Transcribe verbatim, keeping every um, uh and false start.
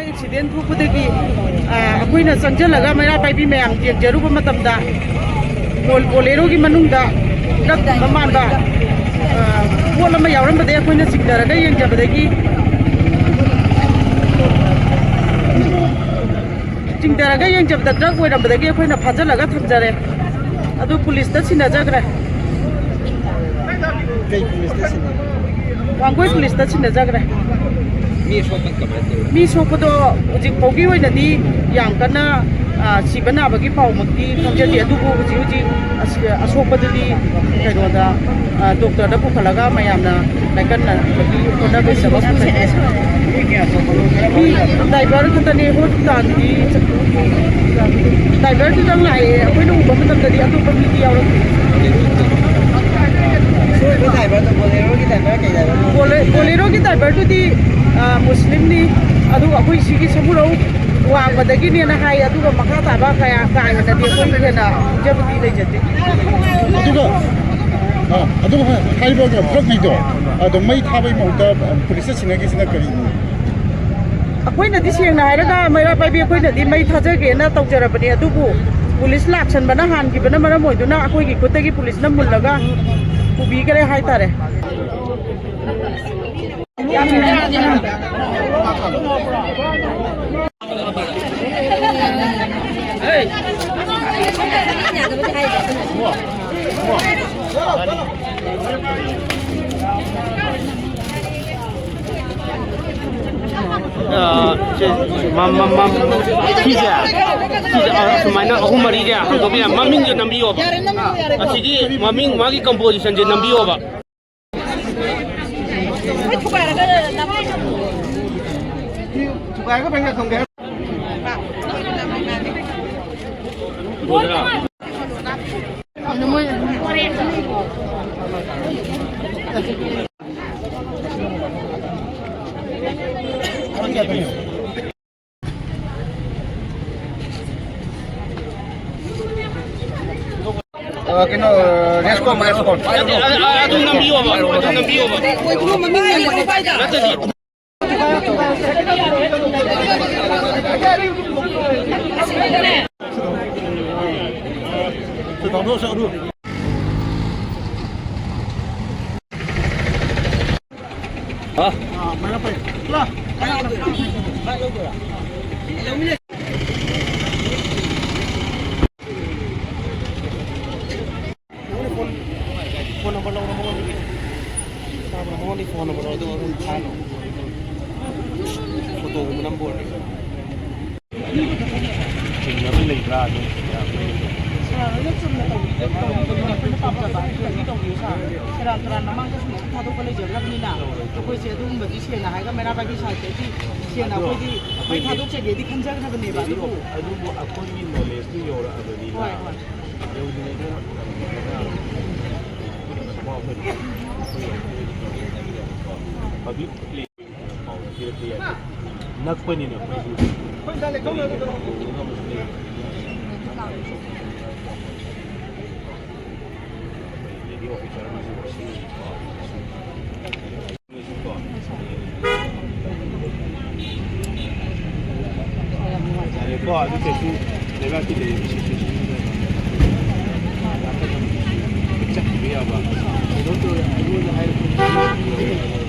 Accident ꯊꯣꯛꯄꯗꯒꯤ, ꯑ, ꯑꯩꯈꯣꯏꯅ ꯆꯪꯁꯤꯜꯂꯒ ꯃꯩꯔꯥ ꯄꯥꯏꯕꯤ ꯃꯌꯥꯝ ꯌꯦꯡꯖꯔꯨꯕ ꯃꯇꯝꯗ, ꯕꯣꯜ-, ꯕꯣꯂꯦꯔꯣꯒꯤ ꯃꯅꯨꯡꯗ ꯗ꯭ꯔꯒ ꯃꯥꯟꯕ, ꯑ, ꯄꯣꯠ ꯑꯃ ꯌꯥꯎꯔꯝꯕꯗꯒꯤ ꯑꯩꯈꯣꯏꯅ ꯆꯤꯡꯊꯔꯒ ꯌꯦꯡꯖꯕꯗꯒꯤ, ꯆꯤꯡꯊꯔꯒ ꯌꯦꯡꯖꯕꯗ ꯗ꯭ꯔꯒ ꯑꯣꯏꯔꯝꯕꯗꯒꯤ ꯑꯩꯈꯣꯏꯅ ꯐꯥꯖꯤꯜꯂꯒ ꯊꯝꯖꯔꯦ꯫ ꯑꯗꯨ ꯄꯨꯂꯤꯁꯇ ꯁꯤꯟꯅꯖꯈ꯭ꯔꯦ꯫ ꯀꯩ ꯄꯨꯂꯤꯁꯇ ꯁꯤꯟꯅꯩ? ꯋꯥꯡꯒꯣꯏ ꯄꯨꯂꯤꯁꯇ ꯁꯤꯟꯅꯖꯈ꯭ꯔꯦ꯫ ꯃꯤ ꯑꯁꯣꯛꯄ ꯀꯃꯥꯏꯅ ꯇꯧꯋꯤ? ꯃꯤ ꯁꯣꯛꯄꯗꯣ ꯍꯧꯖꯤꯛ ꯐꯥꯎꯒꯤ ꯑꯣꯏꯅꯗꯤ ꯌꯥꯝ ꯀꯟꯅ, ꯑ, ꯁꯤꯕ ꯅꯥꯕꯒꯤ ꯄꯥꯎꯃꯛꯇꯤ ꯈꯪꯖꯗꯦ, ꯑꯗꯨꯕꯨ ꯍꯧꯖꯤꯛ ꯍꯧꯖꯤꯛ ꯑꯁ-, ꯑꯁꯣꯛꯄꯗꯨꯗꯤ ꯀꯩꯅꯣꯗ, ꯑ, ꯗꯣꯛꯇꯔꯗ ꯄꯨꯈꯠꯂꯒ ꯃꯌꯥꯝꯅ ꯂꯥꯏꯀꯠꯅꯕꯒꯤ ꯍꯣꯠꯅꯕꯒꯤꯗꯃꯛ ꯄꯨꯈꯠꯂꯦ꯫ ꯃꯤ ꯗ꯭ꯔꯥꯏꯚꯔ ꯈꯛꯇꯅꯦ ꯍꯣꯁꯄꯤꯇꯥꯜꯗꯤ꯫ ꯗ꯭ꯔꯥꯏꯚꯔꯗꯨꯗꯪ ꯂꯥꯛꯑꯦ, ꯑꯩꯈꯣꯏꯅ ꯎꯕ ꯃꯇꯝꯗꯗꯤ ꯑꯇꯣꯞꯄ ꯃꯤꯗꯤ ꯌꯥꯎꯔꯛꯇꯦ꯫ ꯁꯣꯏꯕ ꯗ꯭ꯔꯥꯏꯚꯔꯗꯣ, ꯕꯣꯂꯦꯔꯣꯒꯤ ꯗ꯭ꯔꯥꯏꯚꯔ ꯀꯩ ꯗ꯭ꯔꯥꯏꯚꯔꯅꯣ? ꯕꯣꯂꯦ-, ꯕꯣꯂꯦꯔꯣꯒꯤ ꯗ꯭ꯔꯥꯏꯚꯔꯗꯨꯗꯤ, ꯑ, ꯃꯨꯁꯂꯤꯝꯅꯤ, ꯑꯗꯨꯒ ꯑꯩꯈꯣꯏ ꯁꯤꯒꯤ ꯁꯃꯨꯔꯧ ꯋꯥꯡꯃꯗꯒꯤꯅꯦꯅ ꯍꯥꯏ, ꯑꯗꯨꯒ ꯃꯈꯥ ꯇꯥꯕ ꯀꯌꯥ ꯀꯥ ꯍꯦꯟꯅꯗꯤ ꯑꯩꯈꯣꯏ ꯍꯦꯟꯅ ꯈꯪꯖꯕꯗꯤ ꯂꯩꯖꯗꯦ꯫ ꯑꯗꯨꯒ, ꯑ, ꯑꯗꯨꯒ ꯍꯥꯏꯔꯤꯕ ꯗ꯭ꯔꯒꯉꯩꯗꯣ, ꯑꯗꯣ ꯃꯩ ꯊꯥꯕꯒꯤ ꯃꯍꯨꯠꯇ, ꯑ, ꯄꯨꯂꯤꯁꯇ ꯁꯤꯟꯅꯈꯤꯁꯤꯅ ꯀꯔꯤꯅꯣ? ꯑꯩꯈꯣꯏꯅꯗꯤ ꯁꯦꯡꯅ ꯍꯥꯏꯔꯒ ꯃꯩꯔꯥ ꯄꯥꯏꯕꯤ ꯑꯩꯈꯣꯏꯅꯗꯤ ꯃꯩ ꯊꯥꯖꯒꯦꯅ ꯇꯧꯖꯔꯕꯅꯤ, ꯑꯗꯨꯕꯨ ꯄꯨꯂꯤꯁ ꯂꯥꯛꯁꯟꯕꯅ ꯍꯥꯟꯈꯤꯕꯅ ꯃꯔꯝ ꯑꯣꯏꯗꯨꯅ ꯑꯩꯈꯣꯏꯒꯤ ꯈꯨꯠꯇꯒꯤ ꯄꯨꯂꯤꯁꯅ ꯃꯨꯜꯂꯒ ꯄꯨꯕꯤꯈꯔꯦ ꯍꯥꯏꯇꯥꯔꯦ꯫ ꯑ, ꯁꯦ, ꯃꯝ-, ꯃꯝ-, ꯃꯝ-, ꯁꯤꯁꯦ, ꯁꯤꯁꯦ, ꯑ, ꯁꯨꯃꯥꯏꯅ ꯑꯍꯨꯝ ꯃꯔꯤꯁꯦ ꯍꯥꯡꯗꯣꯛꯄ ꯌꯥꯏ꯫ ꯃꯃꯤꯡꯁꯦ ꯅꯝꯕꯤꯌꯣꯕ꯫ ꯑꯁꯤꯒꯤ ꯃꯃꯤꯡ, ꯃꯥꯒꯤ compositionꯁꯦ ꯅꯝꯕꯤꯌꯣꯕ꯫ ꯑ, ꯀꯩꯅꯣ, ꯑ, ꯔꯦꯁꯀꯣꯟ, ꯔꯦꯁꯀꯣꯟ꯫ ꯑꯗꯨꯝ ꯅꯝꯕꯤꯌꯣꯕ, ꯑꯗꯨꯝ ꯅꯝꯕꯤꯌꯣꯕ꯫ ꯅꯠꯇ꯭ꯔꯗꯤ ꯃꯉꯣꯟꯗ ꯐꯣꯟ, ꯐꯣꯟ ꯅꯝꯕꯔ ꯂꯧꯔꯣ ꯃꯉꯣꯟꯗꯒꯤ꯫ ꯇꯥꯕ꯭ꯔꯥ? ꯃꯉꯣꯟꯗꯒꯤ ꯐꯣꯟ ꯅꯝꯕꯔ ꯂꯧꯔꯣ, ꯑꯗꯨꯒ ꯑꯗꯨꯝ ꯊꯥꯍꯜꯂꯣ꯫ ꯐꯣꯇꯣꯒꯨꯝꯕ ꯅꯝꯕ ꯑꯣꯏꯔꯗꯤ꯫ ꯆꯤꯡꯅꯕ ꯂꯩꯕ꯭ꯔꯥ? ꯑꯗꯨꯝ ꯁꯥꯔ ꯍꯣꯏꯅ ꯆꯨꯝꯅ ꯇꯧꯕꯤꯗ ꯇꯧꯕꯤꯕꯅꯤꯅ ꯑꯩꯈꯣꯏꯅ ꯄꯥꯝꯖꯕ ꯑꯗꯨꯗꯒꯤ ꯇꯧꯕꯤꯌꯨ ꯁꯥꯔ꯫ ꯁꯦꯔꯥꯟ ꯇꯨꯔꯥꯟ ꯃꯃꯥꯡꯗꯁꯨ ꯃꯌꯥꯝ ꯊꯥꯗꯣꯛꯄ ꯂꯩꯖꯈ꯭ꯔꯕꯅꯤꯅ ꯑꯩꯈꯣꯏꯁꯦ ꯑꯗꯨꯒꯨꯝꯕꯗꯤ ꯁꯦꯡꯅ ꯍꯥꯏꯔꯒ ꯃꯩꯔꯥ ꯄꯥꯏꯕꯤ ꯁꯥꯏꯠꯇꯒꯤ ꯁꯦꯡꯅ ꯑꯩꯈꯣꯏꯗꯤ ꯃꯩ ꯊꯥꯗꯣꯛꯆꯒꯦꯗꯤ ꯈꯟꯖꯈ꯭ꯔꯕꯅꯦꯕ꯫ ꯑꯗꯨꯕꯨ ꯑꯗꯨꯕꯨ ꯑꯩꯈꯣꯏꯒꯤ ꯅꯣꯂꯦꯖꯇꯨ ꯌꯧꯔꯛꯑꯕꯅꯤꯅ ꯍꯣꯏ, ꯍꯣꯏ꯫ ꯌꯧꯗ꯭ꯔꯤꯉꯩꯗ ꯄꯕ꯭ꯂꯤꯛ ꯄꯥꯎ ꯄꯤꯔꯛꯄ ꯌꯥꯏ꯫ ꯅꯛꯄꯅꯤꯅ ꯑꯩꯈꯣꯏꯁꯨ ꯂꯦꯗꯤ ꯑꯣꯐꯤꯁꯥꯔ ꯑꯃꯁꯨ ꯌꯥꯔꯦꯀꯣ, ꯑꯗꯨ ꯀꯩꯁꯨ ꯂꯩꯕꯥꯛꯀꯤ ꯂꯩꯔꯤꯕ ꯁꯤꯆꯨꯋꯦꯁꯟꯗꯨꯗ ꯆꯠꯈꯤꯕ ꯌꯥꯕ꯫ ꯀꯩꯅꯣ ꯇꯧꯔꯦ, ꯑꯩꯉꯣꯟꯗ ꯍꯥꯏꯔꯛꯄ